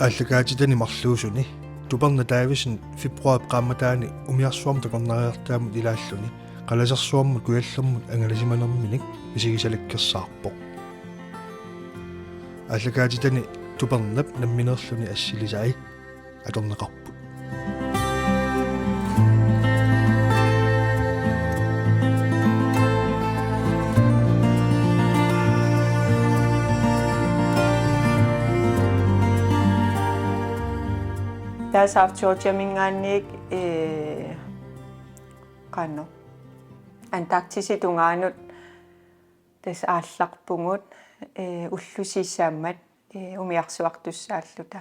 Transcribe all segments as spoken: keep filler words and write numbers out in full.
Aallakaatitani marluusuni Tuperna Davidsen februaarip qaammataani umiarsuarmut takornariartaamut ilaalluni qalasersuarmut kujallermut angalasimanerminik misigisalakkersaarpoq. Aallakaatitani Tupernap nammineerluni assilisai atorneqarput. Taava South Georgiaminngaanniit, ee, qanoq, Antarktisip tungaanut tassa aallarpugut, ee, ullut sisamat, ee, umiarsuartussaalluta.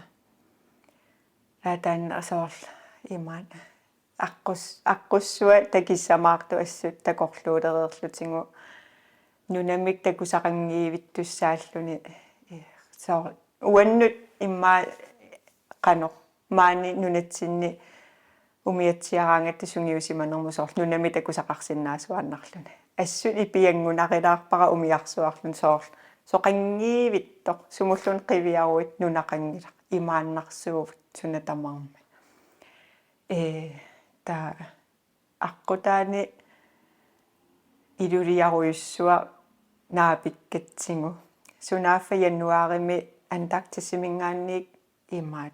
Aa, taanna soorlu imaat aqqus-, aqqussua takissamaartut assut takorluulereerlutigu nunamik takusaqanngivittussaalluni, ee, soorlu uannut immaqa qanoq maani nunatsinni umiatsiaraangatta sungiusimanermut soorlu nunami takusaqarsinnaasuaannarluni. Assut ipianngunarilaarpara umiarsuarluni soorlu soqanngivittoq, sumulluunniit qiviaruit nunaqanngilaq, imaannarsuuvutit suna tamarmi. Ee, taava aqqutaani iluliarujussuaq naapikkatsigu. Sunaaffa januaarimi Antarktisiminngaanniit imaat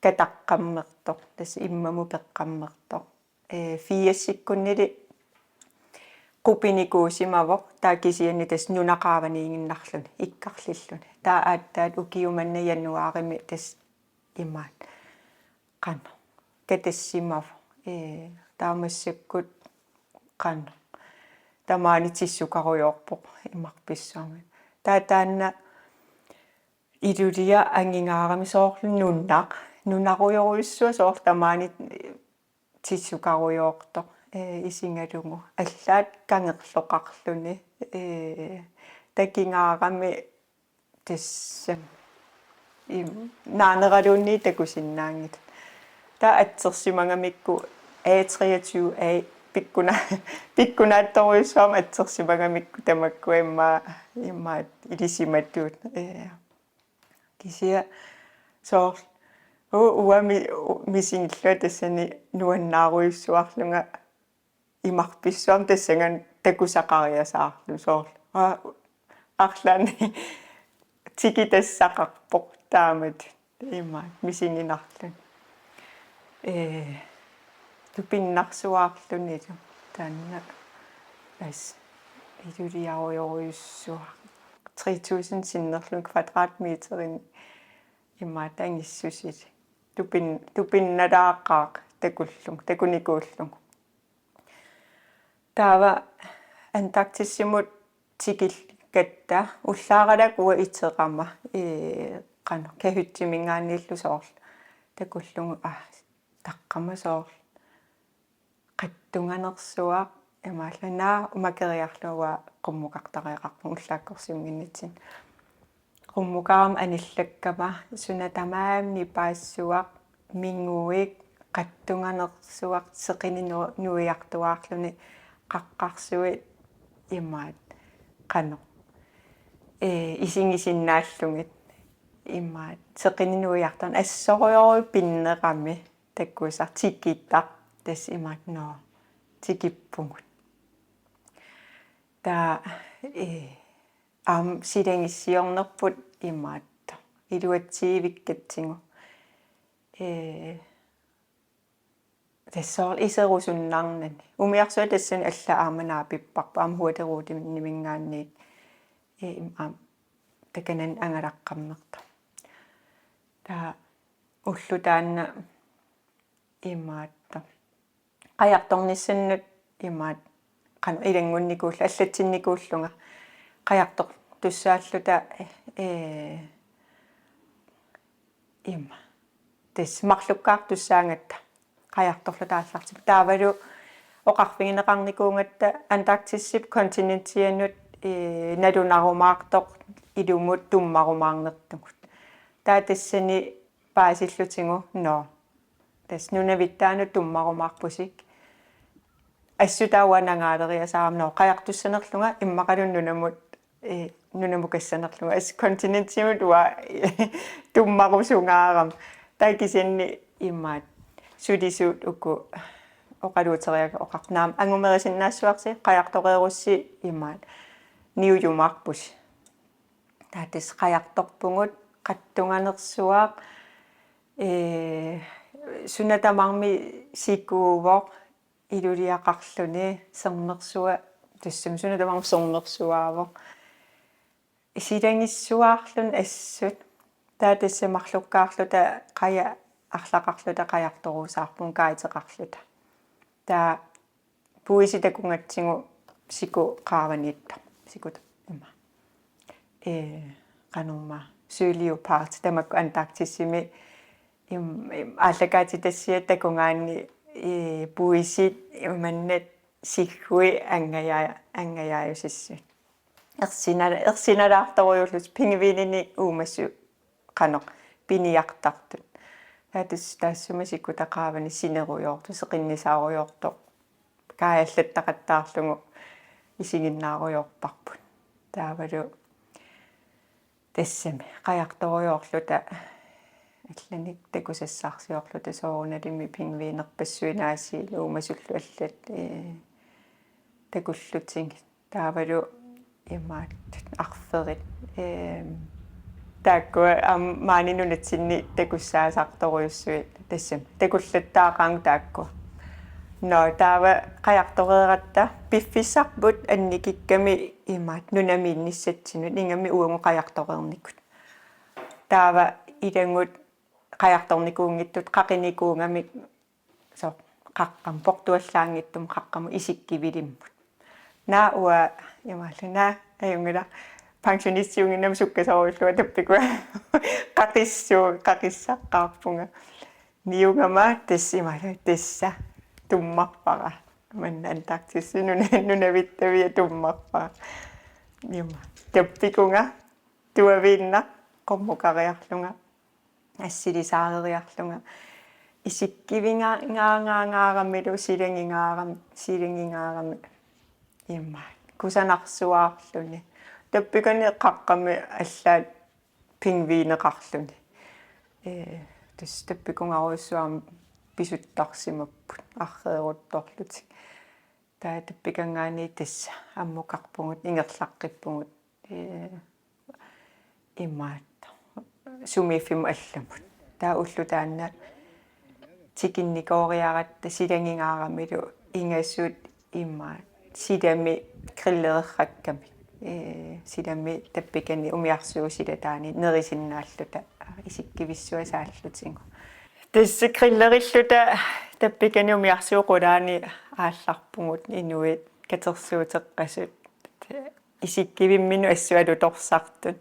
kataqqammertoq, tassa immamut peqqammertoq. Ee, firsikkunnili qupinikuusimavoq, taava kisianni tassa nuna qaavaniiginnarluni, ikkarlilluni. Taava aatsaat ukioq manna januaarimi tassa imaat qanoq katassimavoq. Ee, taava massakkut qanoq tamaani tissukarujoorpoq imarpissuarmi. Taava taanna ilulia angingaarami soorlu nunaq, nunarujorujussuaq soorlu tamaani tissukarujoortoq, ee, isigalugu. Allaat kangerloqarluni, ee, takigaarami tassa im-, naaneraluunniit takusinnaanngilaq. Taava atsersimagamikku A treogtyve A pikkuna-, pikkunaattorujussuarmik atsersimagamikku tamakkua immaqa, immaqa ilisimatuut. Ee, kisianni soorlu u-, uanga mi-, u-, misigillunga tassani nuannaarujussuarlunga imarpissuarmi tassanngaanniit takusaqariasaarlunga soorlu. Aa, arlaannik tikitassaqarpoq taamatut imaat misiginarluni. Ee, tupinnarsuaarlunilu taanna as iluliarujorujussuaq. Tre tusind sinnerlugit kvadratmeterinik imaat angissusili. Tupin-, tupinnalaaqaaq takullugu, takunikuullugu. Taava Antarktisimut tikilluta ullaaralak uanga iterama, ee, qanoq, kahyttiminngaanniillu soorlu takullugu, aa, taqqama soorlu qattunganersuaq, imaallunga umakeriarlunga uanga qummukartariaqarpunga ullaakkorsiunnginnitsinni. Qummukarama anillakkama suna tamarmi paassuaq, minguik, qattunganersuaq, seqineq nu-, nuiartuaarluni, qaqqarsuit imaat qanoq, ee, isigisinnaallugit imaat seqineq nuiartuarneq assorujorujuit pinnerami takusaq, tikitaq, tassa imaat, nå, tikippugut. Taava, ee, aamma silagissiornerput imaattoq iluatsiivikkatsigu. Ee, tassa soorlu iserusunnarnani. Umiarsuaq tassani alla aamma naapipparput, aamma Hurtigruteminngaanniit, ee, im-, aamma takanani angalaqqammertoq. Taava ulloq taanna imaattoq qajartornissannut imaat qanoq ilanngunnikuullunga, allatsinnikuullunga qajartortussaalluta, ee, ima. Tassa marlukkaartussaagatta qajartorluta aallartippugut. Taavalu oqarfigineqarnikuugatta Antarktisip kontinentianut, ee, nalunarumaartoq ilumut tummarumaarnertugut. Taava tassani paasillutigu, nå, tassa nunavittaanut tummarumaarpusik. Assut taava uanga nangaaleriasaarama, nå, qajartussanerlunga immaqaluunniit nunamut Ee, nunamukassanerlunga, as kontinentimut uanga tummarusungaarama. Taava kisianni imaat sulisut uku oqaluuteriarakku oqarpoq: Naamik, angumerisinnaassuarsi, qajartoreerussi imaat niujumaarpusi. Taava tassa qajartorpugut, qattunganersuaq, ee, suna tamarmi sikuuvoq, iluliaqarluni, sermersua, tassami suna tamarmi sermersuaavoq. Silagissuaarluni assut. Taava tassa marlukkaarluta qaja arlaqarluta qajartoruusaarpugut guideqarluta. Taava puisi takugatsigu siku qaavaniittoq. Siku ima. Ee, qanormaa, søleopard, tamakku Antarktisimi im-, im-, aallakaatitassiat takugaanni, ee, puisit imannak siggui angaja-, angajaajusissuit. Ersina-, ersinalaartorujuullutik, pingviininik uumasut qanoq piniartartut. Taava tassa taassuma sikuta qaavani sinerujoortoq, seqinnisaarujoortoq, kaajallattaqattaarlugu isiginnaarujoorparput. Taavalu tassami qajartorujoorluta allanik takusassarsiorluta, soorunalimi pingviinerpassuit aasiit uumasullu allat, ee, takullutigit. Taavalu imaat arferit, eem, taakkua aamma maani nunatsinni takussaasartorujussuit, tassami takullattaaqaagut taakkua. Nå, taava qajartoreeratta piffissarput annikikkami imaat nunamiinnissatsinnut, ingammik uagut qajartoreernikut. Taava ilagut qajartornikuunngitsut qaqinikuugamik, soorlu qaqqamut, portuallaanngitsumut qaqqamut isikkivilimmut. Naa uanga imaallunga, naa ajunngilaq, pensionistiunnginnama sukkasoorujussuullunga tappikua qaqissu-, qaqissaqqaarpunga. Niugama tassa imaallunga, tassa tummarpara. Manna Antarktisimi nuna-, nunavittavia tummarpara. Ima. Tappikunga tuaviinnaq qummukariarlunga, assilisaareeriarlunga, isikkivinga-, nga-, nga-, ngaaramilu, silagingaarami, silagingaarami. Ima. Kusanarsuaarluni. Tappikani qaqqami allaat pingviineqarluni. Ee, tassa tappikungarujussuarmik pisuttarsimapput, arrieruttorlutik. Taava tappikanngaanniit tassa ammukarpugut, ingerlaqqippugut, ee, imaattoq, sumiiffimmut allamut. Taava ulloq taanna tikinnikooriaratta silagingaaramilu ingasut imaat silami grillereqqakkamik. Ee, silami tappikani umiarsuup silataani nerisinnaalluta isikkivissuaq saallutigu. Tassa grillerilluta tappikani umiarsuup qulaani aallarpugut, inuit katersuuteqqasut, isikkivimminnut assut alutorsartut.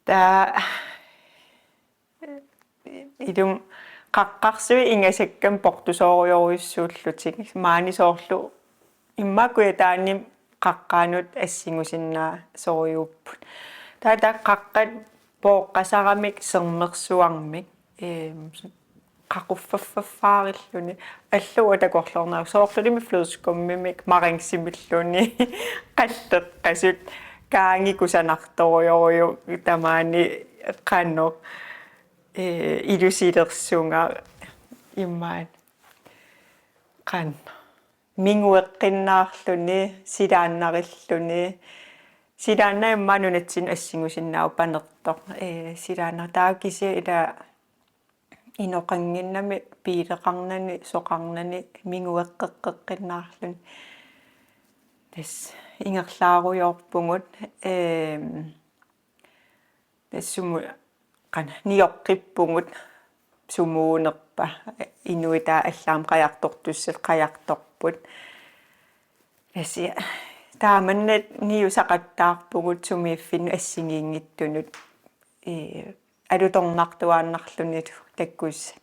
Taava ilumut qaqqarsuit ingasakkamik portusoorujorujussuullutik. Maani soorlu immaqa Kujataani qaqqaanut assingusinnaasorujuupput. Taava taakku qaqqat pooqqasaramik sermersuarmik, eem, qaquffaffaffaarilluni, allat uanga takorloorneruvoq, soorlulimi flødeskummimik, marangsimiilluni, qalleqqasut, kaangi kusanartorujorujuk tamaani, qanoq, ee, ilusilersunga, imaat, qanoq, mingueqqinnaarluni, silaannarilluni. Silaannaq immaqa nunatsinnut assingusinnaavoq, panertoq. Ee, silaannaq, taava kisianni ila inoqannginnami, biileqarnani, soqarnani mingueqqeqqeqqinnaarluni. Tassa ingerlaarujoorpugut, eem, tassa sumut, qanoq, nioqqippugut sumuunerpa, inuit taava allat aamma qajartortussat qajartorput. Tassa taamannak niusaqattaarpugut sumiiffinnut assigiinngitsunut, ee, alutornartuaannarlunilu takussat.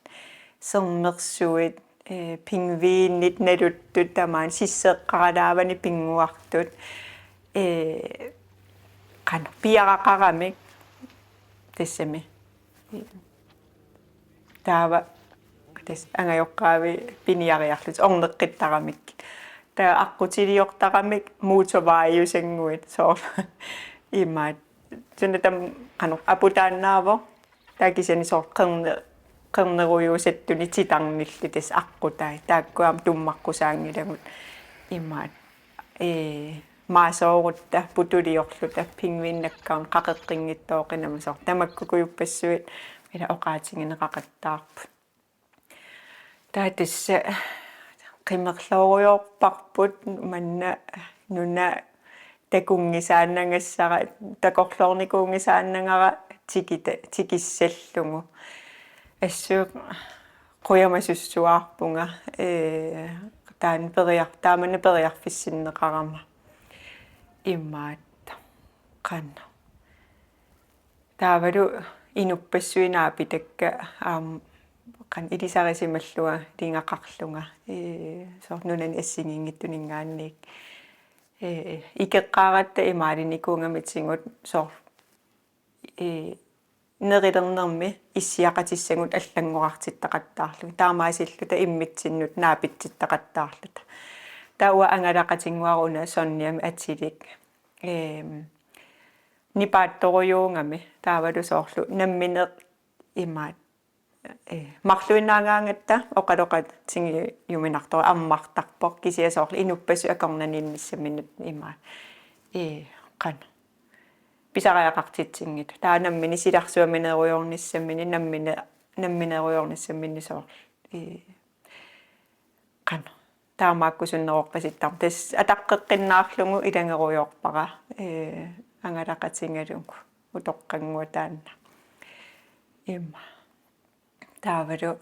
Sermersuit, ee, pingviinit naluttut, tamaani sisseeqqaralaavani pinnguartut, ee, qanoq, piaraqaramik tassami. Taava tassa angajoqqaavi piniariarlutik orneqqittaramik. Taava aqqutiliortaramik motorvejusannguit soorlu imaat. Suna taama qanoq aputaannaavoq. Taava kisianni soorlu qerne-, qernerujuusattunik titarnillit tassa aqqutai. Taakku aamma tummaqqusaanngilagut imaat. Ee, maasoorutta putuliorluta pingviinnakkaarnut qaqeqqinngitsooqinama soorlu tamakkukujuppassuit ila oqaatigineqaqattaarput. Taava tassa qimerloorujoorparput manna nuna takunngisaannagassara, takorloornikuunngisaannagara tikita-, tikissallugu. Assut qujamasussuarpunga, ee, taanna periar-, taamanna periarfissinneqarama. Imaattoq. Qanoq. Taavalu inuppassuit naapitakka aamma qanoq ilisarisimallunga ilagaqarlunga. Ee, soorlu nunani assigiinngitsuninngaanniit. Ee, ikeqqaaratta imaalinnikuugamitigut soorlu, ee, nerilernermi issiaqatissagut allanngorartittaqattaarluta. Taamaasilluta immitsinnut naapitsittaqattaarluta. Taava uanga angalaqatinnguara una Sonjamik atilik. Eem, nipaattorujuugami taavalu soorlu nammineq imaat, ee, marluinnaagaangatta oqaloqatigiuminartoq ammartarpoq kisianni soorlu inuppassuit akornanniinnissaminut imaat. Ee, qanoq. Pisariaqartitsinngillat. Taava nammineq silarsuamineerujoornissaminut nammine-, nammineerujoornissaminut soorlu. Ee, qanoq. Taamaakkusunneroorpasittarpoq. Tassa ataqqeqqinnaarlugu ilagerujoorpara, ee, angalaqatigalugu utoqqannguaq taanna. Ima. Taavalu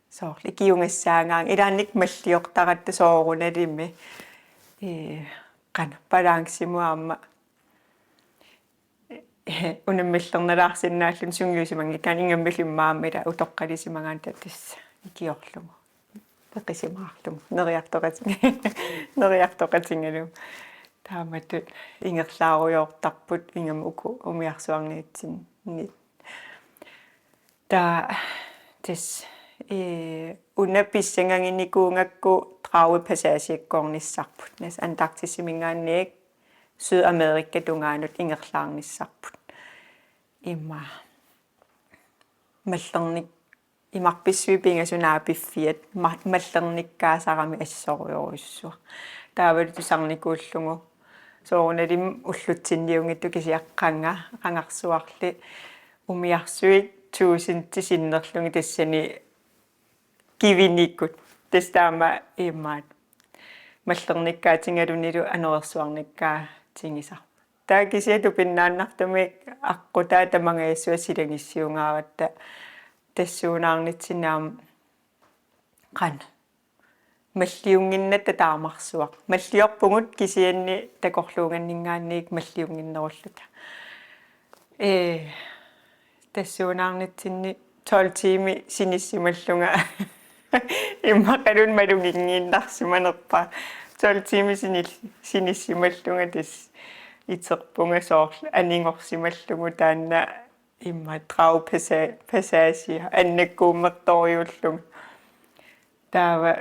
soorlu ikiugassaagaangat ilaannik malliortaratta soorunalimi. Ee, qanoq balancemut aamma unammillernalaarsinnaalluni sungiusimanngikkaanni ingammik immaqa aamma ila utoqqalisimagaanni tassa ikiorlugu. Peqisimaarlugu. Neriartoqati-, neriartoqatigalugu. Taamatut ingerlaarujoortarput ingammik uku umiarsuarniitsinni. Taava tassa, ee, una pissangaginikuugakku tredive passageakkoornissarput. Tassa Antarktisimingaanniit Sydamerikap tungaanut ingerlaarnissarput. Ima mallernik-, imarpissui pingasut naapiffiat ma-, mallernikkaasarami assorujorujussuaq. Taavalu tusarnikuullugu soorunalimi ullutsinniunngitsoq kisianni qanga, qangarsuarli umiarsuit tuusinti sinnerlugit tassani kivinikut. Tassa taama imaat. Mallernikkaatigalunilu anorersuarnikkaatigisarput. Taava kisianni tupinnaannartumik aqqutaa tamangajassua silagissiugaaratta tassuunaarnitsinni aamma qanoq. Malliunnginnatta taamarsuaq. Malliorpugut kisianni takorluuganninngaanniit malliunnginnerulluta. Ee, tassuunaarnitsinni tolv tiimi sinissimallunga. Immaqaluunniit maluginngiinnarsimanerpara. Tolv tiimi sinil-, sinissimallunga tassa iterpunga soorlu anigorsimallugu taanna immaqa tredive passa-, passagea annakkuummertorujuullunga. Taava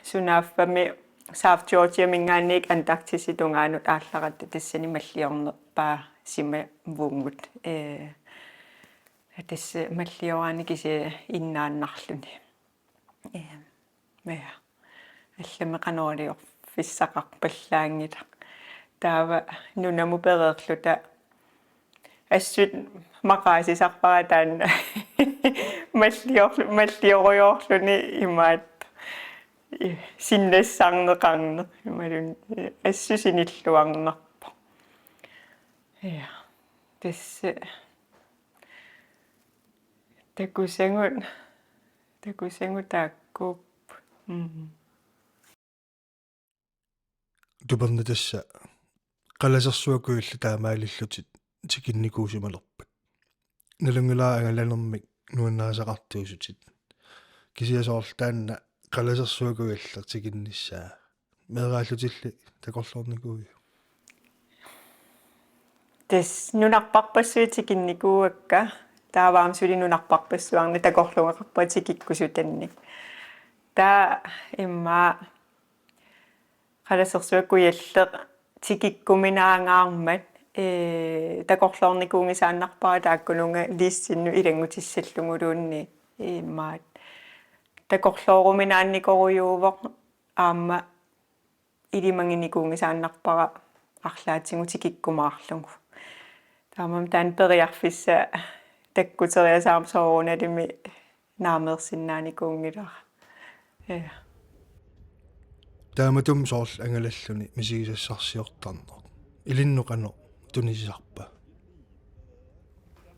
sunaaffami South Georgiamingaanniit Antarktisip tungaanut aallaratta tassani malliornerpaasimavugut. Ee, tassa mallioraanni kisianni innaannarluni. Ee, ja. Allamik qanoq iliorfissaqarpallaanngilaq. Taava nunamut pereerluta assut maqaasisarpara taanna malliorlu-, malliorujoorluni imaattoq sinnassarneqarneq imaluunniit assut sinilluarnarpoq. Ja. Tassa takusagut, takusagut taakkuupput. Mm. Tupernaaq tassa qalasersuakuillu taamaalillutit tikinnikuusimalerpat. Nalunngilara angalanermik nuannarisaqartuusutit. Kisianni soorlu taanna qalasersuakuillu tikinnissaa. Meeraallutilli takorloornikuuiuk? Tassa nunarpassuit tikinnikuuakka, taava aamma suli nunarpassuarnik takorluugaqarpunga tikikkusutannik. Taava immaqa Qalasersuaq Kujalleq tikikkuminaangaarmat, ee, takorloornikuunngisaannarpara taakkununnga liissinnut ilanngutissalluguluunniit, imaat. Takorlooruminaannikorujuuvoq aamma ilimaginikuunngisaannarpara arlaatigut tikikkumaarlugu. Taamaammat taanna periarfissaq takkuteriasaarmat soorunalimi naameersinnaanikuunngilara. Ja. Taamatummi soorlu angalalluni misigisassarsiortarneq ilinnut qanoq tunisisarpa?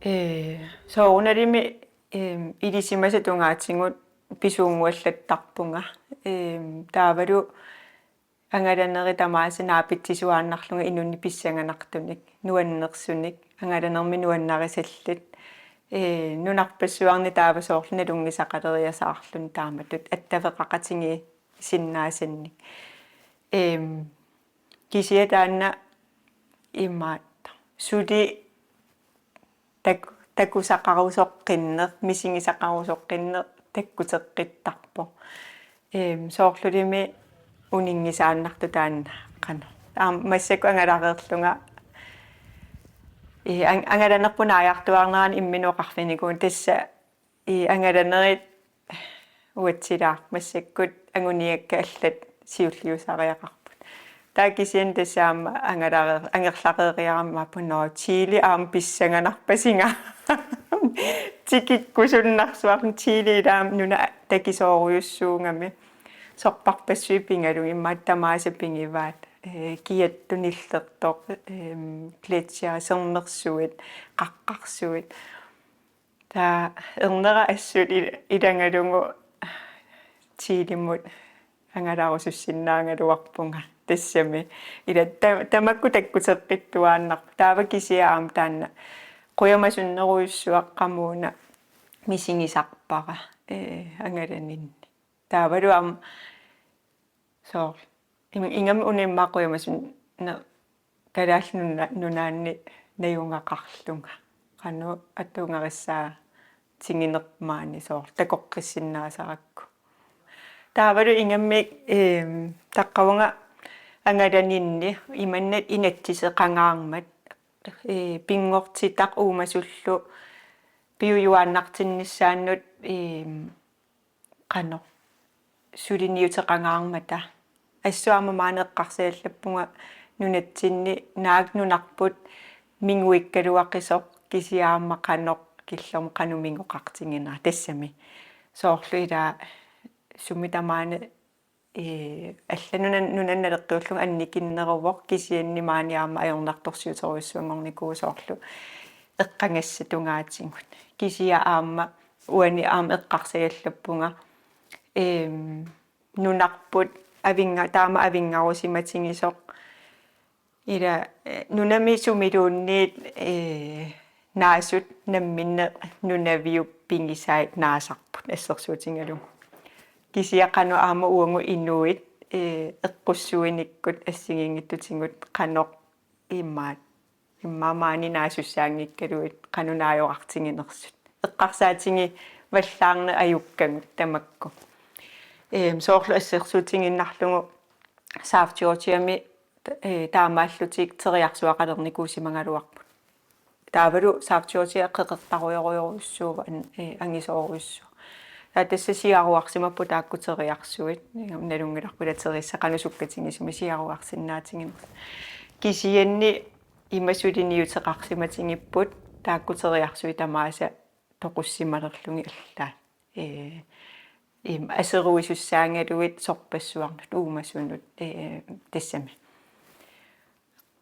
Ee, soorunalimi, em, ilisimasat tungaatigut pisuunnguallattarpunga. Em, taavalu angalanerit tamaasa naapitsisuaannarlunga inunnik pissanganartunik, nuannersunik, angalanermik nuannarisallit. Ee, nunarpassuarni taava soorlu nalunngisaqaleriasaarluni taamatut attaveqaqatigiissinnaasannik. Em, kisianni taanna imaattoq. Suli tak-, takusaqarusoqqinneq, misigisaqarusoqqinneq takkuteqqittarpoq. Em, soorlulimi uninngisaannartoq taanna qanoq. Aamma massakkut angalareerlunga, ee, ang-, angalanerput naajartuaarnerani imminut oqarfiginikuuvunga tassa, ee, angalanerit uatsilaaq massakkut anguniakkat allat siulliusariaqarput. Taava kisianni tassa aamma angalare-, angerlareeriarama aappunga Chile aamma pissanganarpasinga. Tikikkusunnarsuarnik Chile ilaam nuna takisoorujussuugami. Sorpassuit pigalugit imaattoq tamaasa pigivaat. Ee, kiattut nillertoq, em, gletsjerit sermersuit, qaqqarsuit. Taava ernera assut il-, ilagalugu Chilemut angalarusussinnaagaluarpunga tassami. Ila ta-, tamakku takkuteqqittuaannarpoq. Taava kisianni aamma taanna qujamasunnerujussuaq qamuuna misigisarpara, ee, angalaninni. Taavalu aamma soorlu. Im-, ingammik una immaqa qujamasunneq Kalaallit Nuna-, Nunaanni najugaqarlunga. Qanoq atugarissaatiginerpaat maani soorlu takoqqissinnaasarakkit. Taavalu ingammik, em, taqqavunga angalaninni imannak inatsiseqangaarmat, ee, pinngortitaq uumasullu piujuaannartinnissaannut, em, qanoq suliniuteqangaarmata. Assut aamma maani eqqarsaallappunga nunatsinni naak nunarput minguikkaluaqisoq kisianni aamma qanoq killormut qanoq mingoqartiginera tassami. Soorlu ila sumi tamaani, ee, allanut nuna-, nunanut naleqqiullunga annikinneruvoq kisianni maani aamma ajornartorsiuterujussuanngornikuuvoq soorlu eqqagassat tungaatigut. Kisianni aamma uani aamma eqqarsaallappunga, em, nunarput avinnga-, taama avinngarusimatigisoq. Ila, eh, nunami sumiluunniit, eh, naasut namminneq nunaviup pigisai naasarput assersuutigalugu. Kisianni qanoq aamma uagut inuit, eh, eqqussuinikkut assigiinngitsutigut qanoq imaat. Immaqa maani naasussaanngikkaluit qanoq naajoqartiginersut. Eqqarsaatigivallaarneq ajukkagut tamakku. Eem, soorlu assersuutigiinnarlugu South Georgiami, ee, taamaallutik teriarsuaqalernikuusimagaluarput. Taavalu South Georgia qeqertarujorujussuuvoq an-, ee, angisoorujussuaq. Taava tassa siaruarsimapput taakku teriarsuit, nalunngilarput ila terissat qanoq sukkatigisumik siaruarsinnaatiginersut. Kisianni ima suliniuteqarsimatigipput taakku teriarsuit tamaasa toqussimalerlugit allaat. Ee, im, aseruisussaagaluit sorpassuarnut uumasunut, ee, tassami.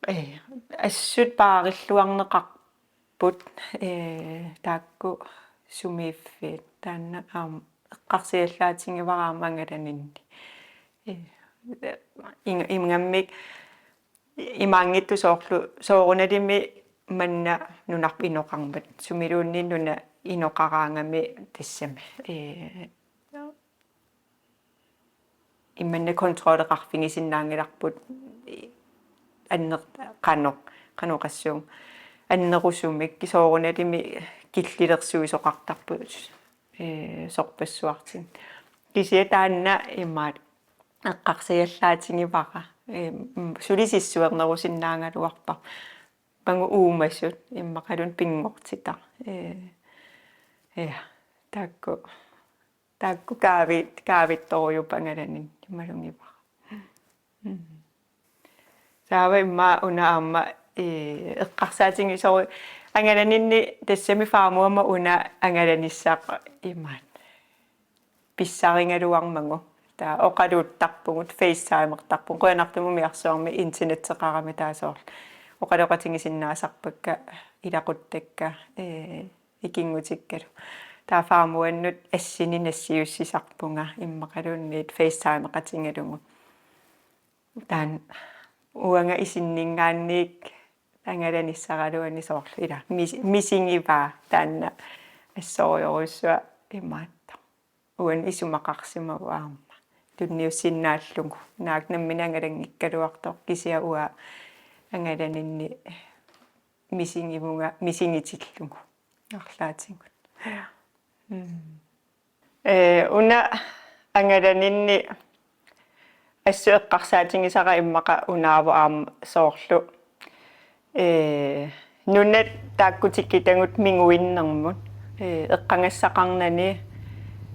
Ee, assut paarilluarneqarput, ee, taakku sumiiffiit taanna aamma eqqarsiallaatigivara aamma angalaninni. Ee, ing-, ingammik imaanngitsoq soorlu soorunalimi manna nunarput inoqarmat. Sumiluunniit nuna inoqaraangami tassami. Ee, imanna kontrolleqarfigisinnaanngilarput anner-, qanoq, qanoq oqassuunga. Annerusumik soorunalimi killilersuisoqartarput, ee, sorpassuartigut. Kisianni taanna imaat eqqarsiallaatigivara. Ee, mm, sulisissuernerusinnaagaluarpara. Mangu uumasut immaqaluunniit pinngortitaq. Ee, ja, taakku, taakku kaavi-, kaavittorujuupput angalaninni malugivara. Mm. Taava immaqa una aamma, ee, eqqarsaatigisoru-, angalaninni tassami farmor aamma una angalanissaq imaat pissarigaluarmagu. Taava oqaluuttarpugut, FaceTimertarpugut, qujanartumik umiarsuarmi internetteqarami taava soorlu oqaloqatigisinnaasarpakka ilaquttakka, ee, ikinngutikkalu. Taava farmorannut assini nassiussisarpunga immaqaluunniit FaceTimeqatigalugu. Taanna uanga isinninngaanniit angalanissaraluani soorlu ila mis-, misigivaa taanna assorujussuaq imaattoq. Uani isumaqarsimavoq aamma. Tunniussinnaallugu. Naak nammineq angalanngikkaluartoq kisianni uanga angalaninni misigivunga misigitillugu. Arlaatigut. Mm. Ee, una angalaninni assut eqqarsaatigisara immaqa unaavoq aamma soorlu. Ee, nunat taakku tikitagut minguinnermut. Ee, eqqagassaqarnani.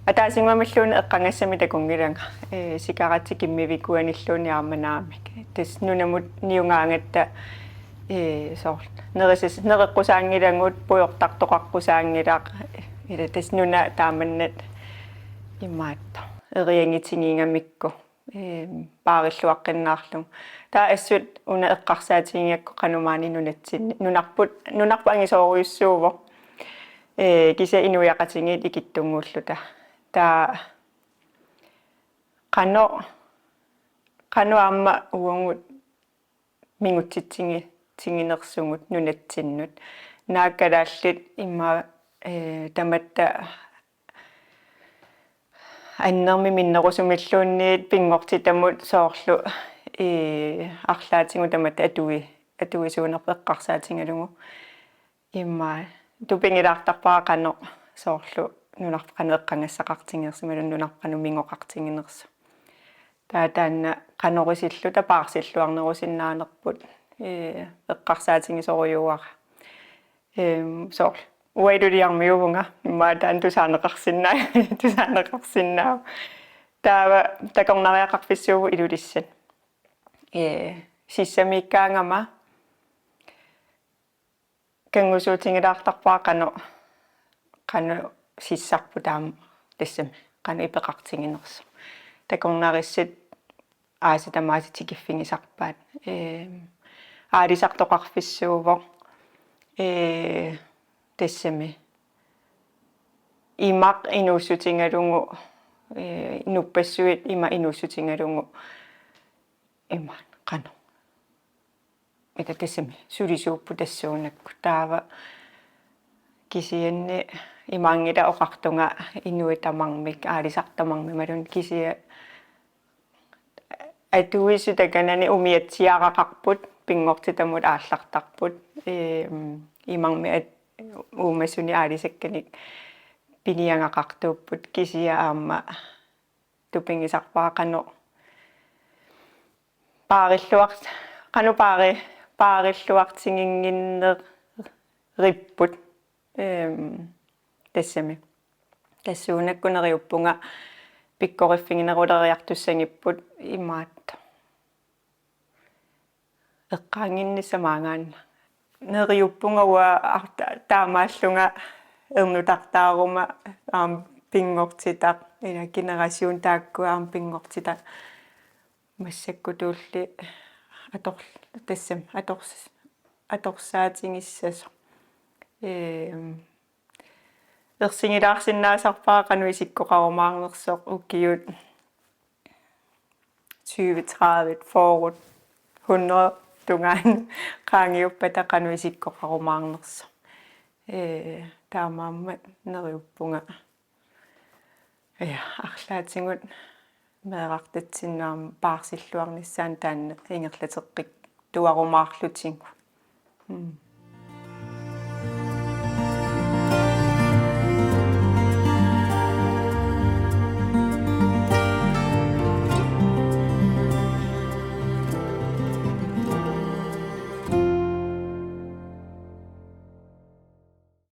Ataasinguamilluunniit eqqagassamik takunngilanga. Ee, sikaratsit kimmivikuanilluunniit aamma naamik. Tassa nunamut niugaangatta, ee, soorlu. Nerisas-, nereqqusaanngilagut, pujortartoqaqqusaanngilaq. Ila tassa nuna taamannat imaattoq. Eriagitigigamikku. Ee, paarilluaqqinnaarlugu. Taava assut una eqqarsaatigigakku qanoq maani nunatsinni. Nunarput, nunarput angisoorujussuuvoq. Ee, kisianni inuiaqatigiit ikittunnguulluta. Taava qanoq, qanoq aamma uagut mingutsitsigi-, tiginersugut nunatsinnut. Naak kalaallit immaqa, ee, tamatta annermik minnerusumilluunniit pinngortitamut soorlu, ee, arlaatigut tamatta atui-, atuisuunerput eqqarsaatigalugu. Immaqa tupigilaartarpara qanoq soorlu nunarput qanoq eqqagassaqartiginersoq imaluunniit nunarput qanoq mingoqartiginersoq. Taava taanna qanorusilluta paarsilluarnerusinnaanerput, ee, eqqarsaatigisorujuuara. Eem, soorlu. Uanga iluliarmiuvunga, immaqa taanna tusaaneqarsinnaa-, tusaaneqarsinnaavoq. Taava takornariaqarfissuuvoq Ilulissat. Ee, sissamiikkaangama kanngusuutigilaartarpara qanoq, qanoq sissarput taama tassami, qanoq ipeqartiginersoq. Takornarissat aasat tamaasa tikiffigisarpaat. Ee, aalisartoqarfissuuvoq. Ee, tassami. Imaq inuussutigalugu, ee, nuppassuit imaq inuussutigalugu. Imaat, qanoq. Ila tassami, sulisuupput tassuunakkut. Taava kisianni imaanngilaq oqartunga inuit tamarmik, aalisartut tamarmik imaluunniit kisianni atuisut takanani umiatsiaraqarput, pinngortitamut aallartarput, eem, imarmik at-, uumasunik aalisakkanik piniagaqartuupput kisianni aamma tupigisarpara qanoq paarilluar-, qanoq paari-, paarilluartiginnginnerripput. Eem, tassami. Tassuunakkut neriuppunga pikkoriffigineruleriartussagipput imaattoq. Eqqaannginnissaq maangaanna. Neriuppunga uanga arta-, taamaallunga ernutartaaruma aamma pinngortitaq, ila generation taakku aamma pinngortitaq. Massakkutuulli ator-, tassami ators-, atorsaatigissasoq. Eem, ersigilaarsinnaasarpara qanoq isikkoqarumaarnersoq ukiut tyve, tredive, fyrre, hundrede tungaanut qaangiuppata qanoq isikkoqarumaarnersoq. Ee, taamaammat neriuppunga. Ja, arlaatigut meerartatsinnut aamma paarsilluarnissaanut taanna ingerlateqqittuarumaarlutigu. Mm.